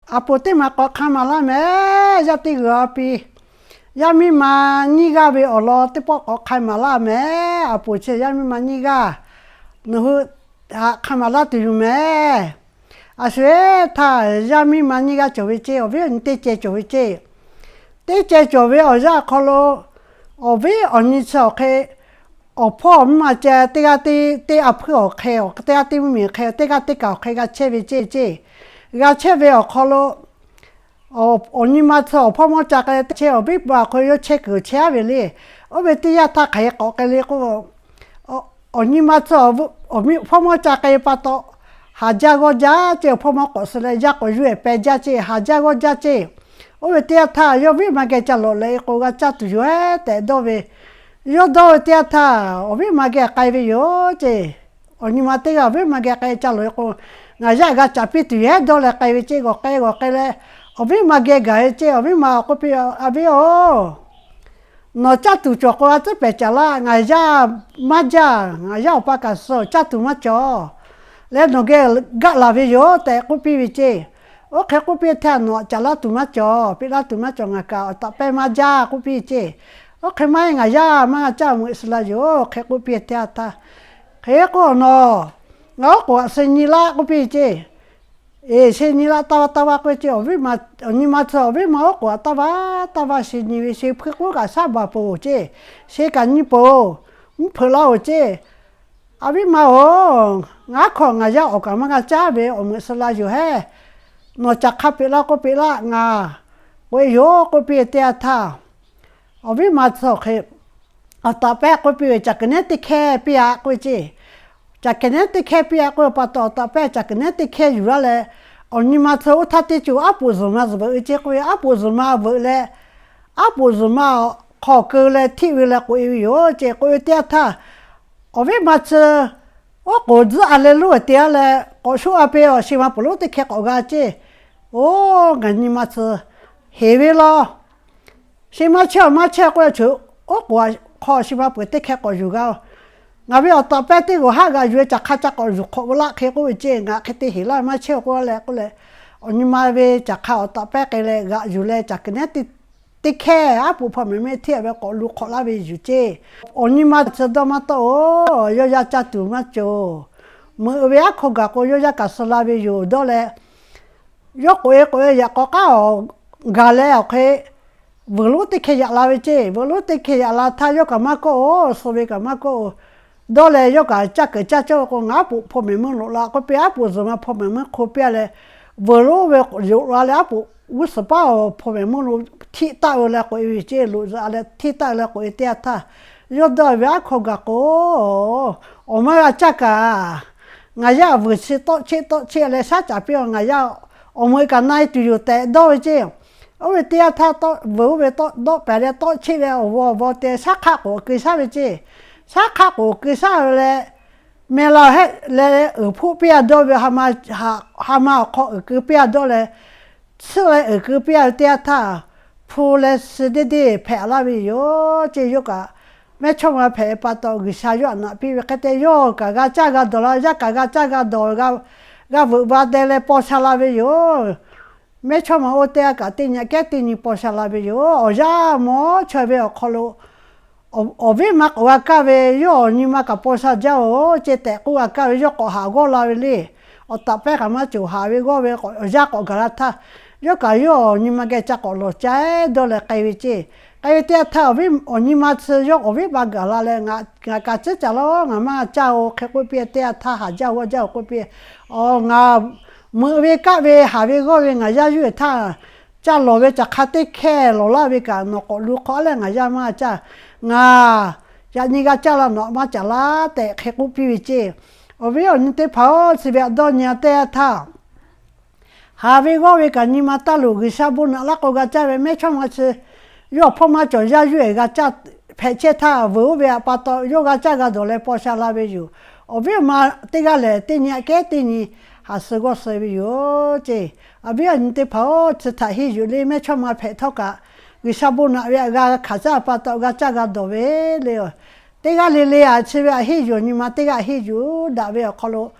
Aˬ poˍ teˇ maˬ k'awꞈ hk'a maˍ laˇ mehˍ. Yaˇ teˇ g'uiˬ a pi, yaˇ miˇ ma nyiˇ g'aˇ ve awˬ lawn teˇ pawˆ k'awꞈ hk'a maˍ laˇ mehˍ. Aˬ poˍ chi yaˇ miˇ ma nyiˇ g'aˇ, nawˬ hui htaꞈ hk'a maˍ laˇ tuˬ yoˬ mehˍ. Aˬ sho-eˬ htaˇ, yaˇ miˇ ma nyiˇ g'aˇ cawˬ ve ceˇ, awˬ viˉ awˬ nyi teˇ ceh cawˬ ve ceˇ. Teˇ ceh cawˬ ve awˬ yanˇ awˬ hk'aw lo, awˬ viˉ awˬ nyi chi awˬ hk'e, awˬ hpawˇ awˬ miˇ ma ceh teˇ g'aˇ teˇ, teˇ a hpuiˇ awˬ hk'e, teˇ g'aˇ teˇ mvuhˇmiˬ hk'e, teˇ g'aˇ teˇ kaꞈ awˬ hk'e g'a chehˇ ve ceˇ ceˇ. G'a chehˇ ve awˬ hk'aw lo, awˬ nyi ma tcuh awˬ hpawˇ mawˇ ca k'ai leh teˇ chehˇ awˬ viˉ pa awˬ hk'aw lo yawˇ chehˇ kuiˬ chehˇ aˉ ve le. Oˇ ve teˇ yanˇ htaˇ hk'aˬ hk'e k'awꞈ k'ai le k'o, awˬ nyi ma tcuh awˬ hpawˇ mawˇ ca k'ai pa taw, haˍ jaˇ g'awˇ jaˇ ceˇ. Awˬ hpawˇ mawˇ k'awꞈ suh leh jaˇ k'awꞈ yuˬ-eˬ peh jaˇ ceˇ, haˍ jaˇ g'awˇ jaˇ ceˇ. Oˇ ve teˇ yanˇ htaˇ yawˇ viˉ ma geh ca lawꞈ leh k'o g'a caˇ tuˬ yoˬ-eˬ tehꞈ dawˇ ve. Yawˇ dawˇ ve teˇ yanˇ htaˇ, awˬ viˉ ma geh k'ai ve yoˬ ceˇ. Awˬ nyi ma teˇ g'aˇ awˬ viˉ ma geh k'ai ca lawꞈ-e k'o, ngaˬ yaˇ g'a caˍ piˇ tuˬ yoˬ-eˬ dawˇ leh k'ai ve ceˇ. G'awˬ k'ai g'awˬ k'ai leh, awˬ viˉ ma geh gaˬ ve ceˇ. Awˬ viˉ ma k'oˆ piˇ, A viˉ-oˬ, nawˬ caˇ tuˬ cawˬ k'o a tcuhˉ pehˍ caˍ laˇ. Ngaˬ yaˇ maˇ jaˇ. Ngaˬ yaˇ awˬ pa kaꞈ suh caˇ tuˬ maˇ cawˬ leh nawˬ geh gaˆ laˬ ve yoˬ tehꞈ k'oˆ piˇ ve ceˇ. Oˇ hk'e k'oˆ piˇ hteˇ, Nawˬ caˍ laˇ tuˬ maˇ cawˬ, peꞈ laˇ tuˬ maˇ cawˬ, ngaˬ kaꞈ awˬ taꞈ pehˇ maˇ jaˇ k'oˆ piˇ ceˇ. Oˇ hk'e maˇ heˆ, ngaˬ yaˇ maˇ g'a caˇ, meuꞈ suh la yoˬ hk'e k'oˆ piˇ hteˇ htaˇ, Hk'e k'o nawˬ ngaˬ oˉ k'oˍ aꞈ suh nyi laˇ k'oˆ piˇ ceˇ. Eˬ, suh nyi laˇ taˇ vaˇ taˇ vaˇ k'oˆ ve ceˇ. Awˬ nyi ma tcuh awˬ viˉ ma oˉ k'oˍ aꞈ taˇ vaˇ taˇ vaˇ suh nyi ve, suh hpuiˇ k'oˆ kaꞈ shaˉ baˬ peuˬ-oˬ ceˇ. Suh kaꞈ nyi peuˬ-oˬ, mvuhˇ hpeuꞈ laˇ-oˬ ceˇ. A viˉ ma-oˬ, ngaˬ hk'aw ngaˬ yaˇ awˬ kaꞈ maˇ g'a caˇ ve awˬ meuꞈ suh la yoˬ hehˉ. Nawˬ caˬ hk'a peꞈ laˇ k'oˆ peꞈ laˇ, ngaˬ k'oꞈ-e yoˬ k'oˆ piˇ teˇ yanˇ htaˇ, awˬ viˉ ma tcuh awˬ hk'e awˬ taꞈ pehˇ k'oˆ piˇ ve, Caˬ kehˬ nehˉ teˇ hkehˇ piˇ-a k'oˆ ve ceˇ. Caˬ kehˬ nehˉ teˇ hkehˇ piˇ-a k'oˆ ve pa taw, awˬ taꞈ pehˇ caˬ kehˬ nehˉ teˇ hkehˇ yuˬ laˇ leh, awˬ nyi ma tcuh oˇ htaˇ teˇ co aˉ poꞈ zuhˬ ma zuhˬ veuꞈ ve ceˇ k'oˆ ve, aˉ poꞈ zuhˬ ma veuꞈ leh, aˉ poꞈ zuhˬ ma hk'aw keu leh hteˆ ve leh k'oꞈ-e ve yoˬ ceˇ. K'oꞈ-e teˇ yanˇ htaˇ, awˬ viˉ ma tcuh oˉ k'oˍ tzuhˆ a leh lonˉ-e te-a leh k'awꞈ shoˆ a piˇ-a, shi ma peuˬ lonˉ teˇ hkehˇ k'awꞈ g'a ceˇ. Oˇ, ngaˬ nyi ma tcuh heˍ ve law. Shi maˇ chehˇ-a, maˇ chehˇ k'oˆ leh, oˉ k'oˍ hk'aw shi ma peuˬ teˇ hkehˇ k'awꞈ yuˬ g'a-oˬ. Ngaˬ ve awˬ taꞈ pehˇ teˇ g'awˬ haˆ g'aꞈ yuˬ-e, caˬ hk'a ca k'awꞈ yuˬ hk'awꞈ ve laˇ hk'e k'oˆ ve ceˇ. Ngaˬ hk'e te heˍ laˇ, maˇ chehˇ-a k'oˆ leh k'oˆ leh, awˬ nyi ma ve caˬ hk'a awˬ taꞈ pehˇ k'ai leh g'aꞈ yuˬ leh, caˬ kehˬ nehˉ teˇ teˇ hkehˇ aˉ poꞈ hpawˇ mehˍ mehˇ hteˆ ve k'awꞈ lu hk'awꞈ laˇ ve yuˬ ceˇ. Awˬ nyi ma tcuh dawˇ maˇ tawˆ-oˬ, yawˇ yaˇ caˇ tuˬ maˇ cawˬ. Meuꞈ ve aˉ hk'aw gaˬ k'o yawˇ yaˇ kaꞈ suh la ve yoˬ dawˇ leh, yawˇ k'oꞈ-e k'oꞈ-e yaꞈ k'aw k'aˉ awˬ gaˬ leh awˬ hk'e, veuꞈ lonˉ teˇ hkehˇ yaꞈ la ve ceˇ. Veuꞈ lonˉ teˇ hkehˇ yaꞈ la htaˇ yawˇ kaꞈ maˇ kawˆ-oˬ, suh ve kaꞈ maˇ kawˆ-oˬ. Dawˇ leh yawˇ kaꞈ caˇ keunˍ caˇ cawˇ ve k'o, ngaˬ aˉ poꞈ hpawˇ mehˍ meuˇ loꞈ la k'oˆ piˇ, aˉ poꞈ zuhˬ ma hpawˇ mehˍ meuˇ hk'o piˇ-a leh, veuꞈ lonˉ ve yoꞈ la leh aˉ poꞈ g'uˇ suhˍ paˉ awˬ hpawˇ mehˍ meuˇ lo hteˆ taˆ ve leh k'oꞈ-e ve ceˇ. Loꞈ zuhꞈ leh hteˆ taˆ ve leh k'oꞈ-e teˇ yanˇ htaˇ, yawˇ dawˇ ve aˉ hk'aw gaˬ k'o, awˬ maˇ g'a caˇ kaꞈ, ngaˬ yaˇ vuiˬ chi tawˆ cheˆ tawˆ cheˆ leh shaˉ caˍ piˇ-a, ngaˬ yaˇ awˬ meuꞈ kaꞈ na-e tuˬ yoˬ tehꞈ dawˇ ve ceˇ. Oˇ ve teˇ yanˇ htaˇ, vuiˬ oˇ ve tawˆ dawˆ pehˍ leh tawˆ cheˆ ve awˬ vaw awˬ vaw te shaˉ hk'aˆ k'oˍ keu shaˉ ve ceˇ. Shaˉ hk'aˆ k'oˍ keu shaˉ ve leh, meh la hehˆ leh uiˍ hpoˆ piˇ-a dawˇ ve, ha ma awˬ hk'aw uiˍ keu piˇ-a dawˇ leh, tsuhˇ leh uiˍ keu piˇ-a ve teˇ yanˇ htaˇ, hpu leh suh deˇ deˇ hpehꞈ laˇ ve yoˬ ceˇ. Yawˇ kaꞈ mehˇ chawˇ ma hpehꞈ pa taw, G'uiˬsha yawˇ htaꞈ naꞈ piˇ ve hk'e te, yawˇ kaꞈ g'a caˇ g'a dawˬ la, yaˇ kaꞈ g'a caˇ g'a dawˬ, g'a veuꞈ va deh leh paw sha la ve yoˬ. Mehˇ chawˇ ma oˇ teˇ g'aˇ kaꞈ teˇ nyi aꞈ kehˉ teˇ nyi paw sha la ve yoˬ. Awˬ yanˇ mawˇ chaweh ve awˬ hk'aw lo, awˬ viˉ ma k'awꞈ g'a kaˇ ve, yawˇ awˬ nyi ma kaꞈ paw sha jaˇ-oˬ ceˇ tehꞈ k'oˆ g'a kaˇ ve, yawˇ k'awꞈ haꞈ g'awˇ la ve le. Awˬ taꞈ pehˇ kaꞈ maˇ cawˬ, haꞈ ve g'awˇ ve awˬ yanˇ k'awꞈ gaˬ la htaˇ, yawˇ kaꞈ yawˇ awˬ nyi ma geh ca k'awꞈ lawˬ ca-e dawˇ leh k'ai ve ceˇ. K'ai ve teˇ yanˇ htaˇ, awˬ nyi ma tcuh yawˇ awˬ viˉ ma gaˬ la leh, Ngaˬ kaꞈ ciˉ caˬ laˇ, ngaˬ maˇ g'a caˇ-oˬ hk'e k'oˆ piˇ teˇ yanˇ htaˇ, Haˍ jaˇ g'awˇ jaˇ-oˬ k'oˆ piˇ. Awˬ, ngaˬ meuꞈ ve kaˆ ve haˍ ve g'awˇ ve ngaˬ yaˇ yuˇ-eˬ htaˇ, ca lawˬ ve caˬ hk'a teˇ hkehˇ lawˬ laˇ ve kaꞈ nawˬ k'awꞈ lu hk'awꞈ leh ngaˬ yaˇ maˇ caˇ. Ngaˬ yaꞈ nyi g'a caˇ la, nawˬ maˇ caˬ laˇ tehꞈ hk'e k'oˆ piˇ ve ceˇ. Awˬ viˉ awˬ nyi teˇ hpaˍ-oˬ, chi ve htaꞈ dawˇ nyi-a teˇ yanˇ htaˇ, haˍ ve g'awˇ ve kaꞈ nyi ma taˇ loˍ, G'uiˬsha bon naꞈ laˇ k'o g'a caˇ ve, mehˇ chawˇ ma chi yawˇ hpawˇ maˇ cawˬ yaˇ yuˇ-eˬ g'a caˇ hpehꞈ chehˇ htaˇ, veuꞈ oˇ ve htaꞈ pa taw yawˇ g'a caˇ g'a dawˬ leh paw sha la ve yoˬ. Awˬ viˉ awˬ ma teˇ g'aˇ lehˬ teˇ nyi aꞈ kehˉ teˇ nyi haꞈ suh g'awˇ suh ve yoˬ ceˇ. Awˬ viˉ awˬ nyi teˇ hpaˍ-oˬ, chi htaꞈ henˇ yuˬ le, mehˇ chawˇ ma hpehꞈ htawˇ kaꞈ, G'uiˬsha bon naꞈ ve htaꞈ g'a hkanˍ caˇ pa taw g'a caˇ g'a dawˬ ve le. Teˇ g'aˇ le le-a chi ve htaꞈ henˇ yuˬ, nyi ma teˇ g'aˇ henˇ yuˬ daꞈ ve awˬ hk'aw lo,